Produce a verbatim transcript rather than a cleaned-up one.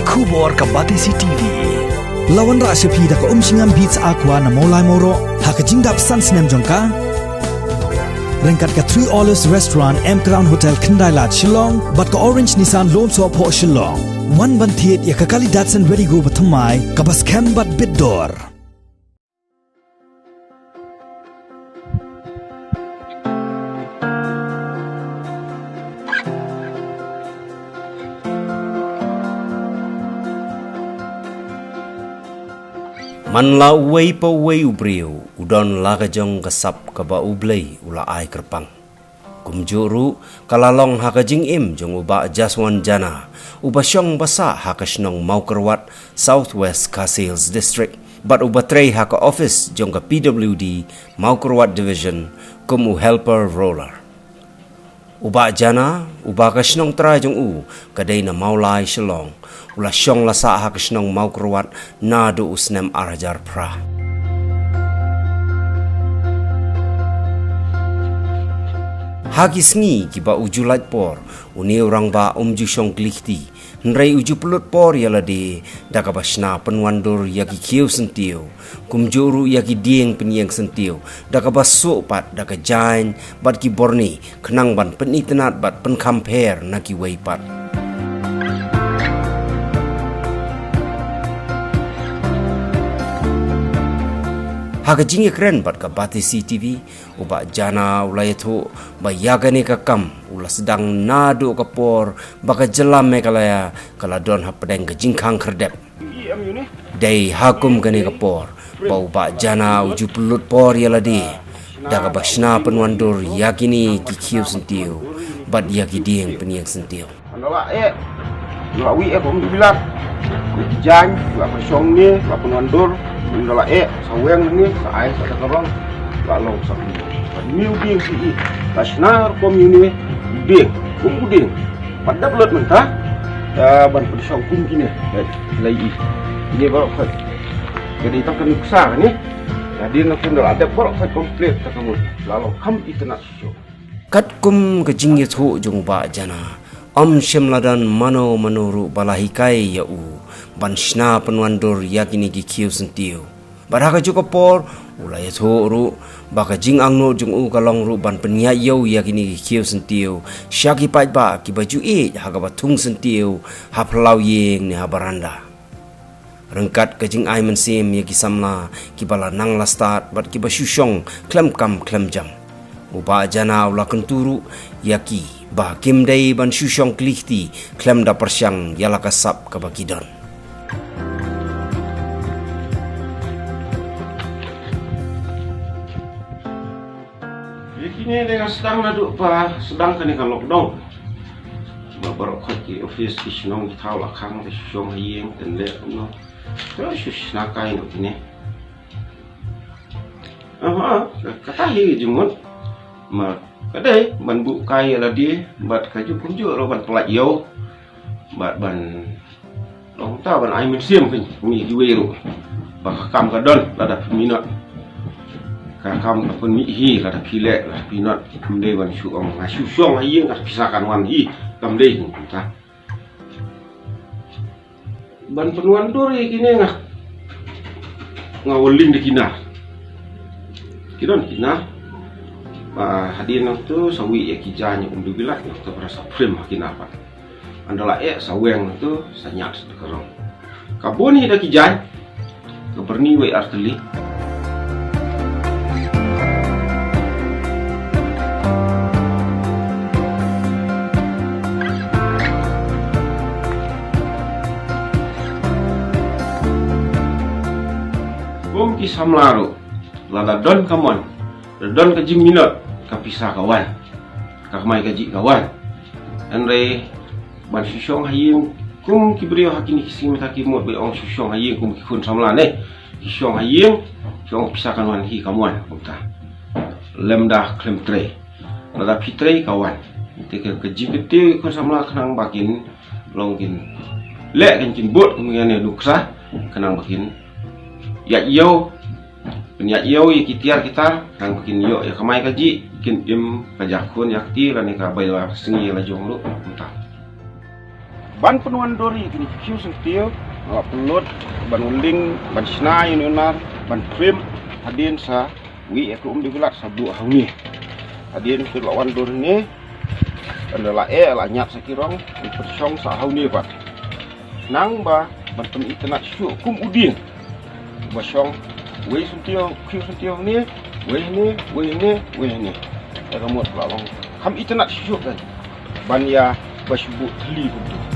Khubor ka Batesi T V. La wanrah sha phi da ka Umshngam Beats Aqua na Mawlai Mawroh ha ka jingdap san snem jong ka. Ryngkat ka Three Olives Restaurant, M Crown Hotel, Khyndai Lad, Shillong, bad ka Orange Nissan Lum Sohphoh, Shillong. Wan ban thied ïa ka kali Datsun Redi-GO bathymmai kaba skhem bad bit dor. Man la uwei pa uwei u briew u don la ka jong ka sap kaba U Blei u la ai kyrpang. Kumjuh ruh ka la long ha ka jingim jong u Bah Jaswant Jana, uba shong ba sah ha ka shnong Mawkyrwat, South West Khasi Hills District, bad uba trei ha ka office jong ka P W D Mawkyrwat Division kum u helper roller. U Bah Jana, uba ka shnong trai jong u ka dei na Mawlai, Shillong, u la shong la sah ha ka shnong Mawkyrwat naduh u snem ar hajar phra. Ha ki sngi kiba u ju lait por, une u rangbah um ju shong kli kti, hynrei u ju pynlut por ïa lade da kaba shna pynwandur ïa ki khiew syntiew, kumjuh ruh ïa ki dieng pynïeng syntiew da kaba suh pat da ka jaiñ bad ki borni, khnang ban pynitynnad bad pynkham pher na kiwei pat. Ha ka jingïakren bad ka Batesi T V, u Bah Jana u la ïathuh ba ïa kane ka kam u la sdang naduh ka por ba ka jylla Meghalaya ka la don hapdeng ka jingkhang khyrdep. Dei ha kum kane ka por ba u Bah Jana u ju pynlut por ïa lade da kaba shna pynwandur ïa kine ki khiew syntiew bad ïa ki dieng pynïeng syntiew. Ynda la eh, ynda la wih eh, ba ym dei bilat. Ïa ki jaiñ, la pynshong ne, la pynwandur, ynda la eh, sa weng ne, sa ai, sa da ka rong, la long sa pynwandur. Bad une u dieng shi i, la shna rukom ïa une u dieng, kum u dieng. Bad dep lut mynta, eh, ban pynshong kum kine, eh, la i. Kine baroh khoit. Ka dei tang ka nuksa kane. Hadien nangta ynda la dep baroh khoit complete, ta ka mut la long kham itynnad shuh. Katkum ka jingïathuh jong u Bah Jana, ym shym la don mano mano ruh ba la hikai ïa u ban shna pynwandur ïa kine ki khiew syntiew. Bad ha kajuh ka por u la ïathuh ruh ba ka jingangnud jong u ka long ruh ban pynïaid ïew ïa kine ki khiew syntiew sha ki paidbah kiba ju ïeit ha kaba thung syntiew ha phyllaw ïing ne ha baranda. Ryngkat ka jingai mynsiem ïa ki samla kiba la nang la stad bad kiba shu shong khlem kam khlem jam, u Bah Jana u la kyntu ruh ïa ki ba kim dei ban shu shong kli kti khlem da pyrshang ïa la ka sap kaba ki don. Ïa kine dei nga sdang naduh ba sdang kane ka lockdown. Ba baroh khoit ki office, ki shnong, ki thaw la khang, te shu shong ha ïing, te leh kumno. Te shu shna kai noh kine. Aha, kata hi jingmut. Ma ka dei ban buh kai ïa lade bad kajuh kumjuh ruh ban pyllait ïew bad ban long ta ban ai mynsiem pyn kum ïa kiwei ruh. Ba ka kam ka don lada phi minot. Ka kam ka pynmih hi lada phi leh, lada phi minot. Ym dei ban shu ong nga shu shong ha ïing, ka pisa kan wan hi. Kam dei kumta. Ban pynwandur ïa kine nga, nga walling da ki nar. Ki don ki nar. Ba hadien nangto sa wih ïa ki jaiñ ym dei bilat, nangto para sa prim ha ki nar pat. Ynda la eh sa weng nangto sa ñiad sa ka rong. Ka bun hi da ki jaiñ. Ka byrni wei artylli. Kum ki samla ruh, lada don ka mon, lada don ka jingminot, ka pisa ka wan, ka kamai kajih ka wan. Hynrei ban shu shong ha ïing kum ki briew ha kine ki sngi mynta ki mut ba ong shu shong ha ïing kum ki khun samla ne. Ki shong ha ïing, shong pisa kan wan hi kam wan kumta. Lymda khlem trei. Lada phi trei ka wan. Te ka, ka jingkyntiew ki khun samla khnang ba kin long kin leh kin kin bud kum ïa ne nuksa khnang ba kin ïaid ïew. Pynïaid ïew ïa ki tiar ki tar, khnang ba kin ïoh ïa kamai kajih, kin im ka jaka khun ïa kti lane ka bai la sngi la jong ruh kumta. Ban pynwandur ïa kine ki khiew syntiew, nga la pynlut ban wan lieng, ban shna ïa une u nar, ban trim, hadien sa wei ïa ka um de bilat sa buh ha une. Hadien ki la wan dur ne, ynda la eh la ñiad sa ki rong, ban pynshong sa ha une pat. Nang ba ban pynitynnad shuh kum u dieng. Ba shong wei syntiew, khiew syntiew ne, wei ne, wei ne, wei ne. Ïa ka mut la long kham itynnad shuh kan. Ban ïa ba shu buh thli kumtu.